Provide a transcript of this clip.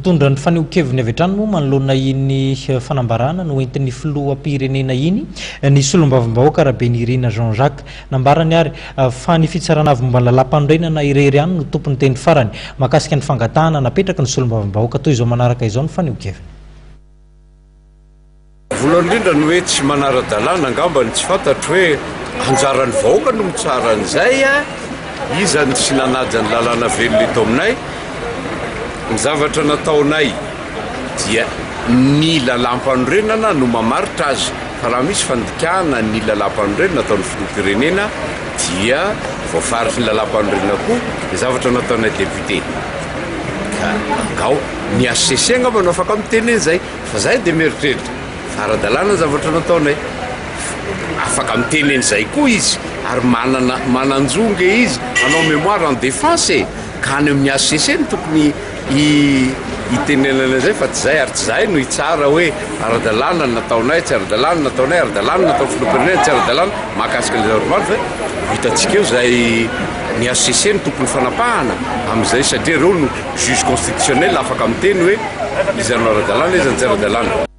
Nitondra ny fanehoan-keviny avy hatrany moa manoloana iny fanambarana noentin'ny filoham-pirenena iny ny solombavambahoaka Rabenirina Jean Jacques. Nambarany ary fa ny fitsarana avo momba ny lalàmpanorenana irery ihany no tompon'ny teny farany mahakasika ny fangatahana napetraky ny solombavambahoaka. Toy izao manaraka izao ny fanehoan-keviny. Voalohany indrindra ny hoe tsy manara-dalàna angamba ny tsy fantatro hoe anjaran'ny vahoaka no mitsara an'izay a! Iza no tsy nanaja ny lalàna velona eto aminay? Ny zavatra nataonay dia ny lalàmpanorenana no mamaritra azy fa raha misy fandikana ny lalàmpanorenana ataon'ny filoham-pirenena dia voafaritry ny lalàmpanorenana koa ny zavatra nataonay député ka angao ny HCC angamba no afaka miteny an'izay. Fa zahay dia mieritreritra fa ara-dalàna ny zavatra nataonay. Afaka miteny an'izay koa izy ary manana manan-jo nge izy hanao mémoire en défense e! Ka any amin'ny HCC no tokony hitenenana an'izay fa tsy zahay ary tsy zahay no hitsara hoe ara-dalàna ny nataonay, tsy ara-dalàna ny nataonay, ara-dalàna ny nataon'ny filoham-pirenena, tsy ara-dalàna mahakasika an'ilay zavatra maro fa ho hitantsika eo izay ny HCC no tompon'ny fanapahana amin'izay satria ireo no juge constitutionnel afaka miteny hoe iza no ara-dalàna, iza no tsy ara-dalàna.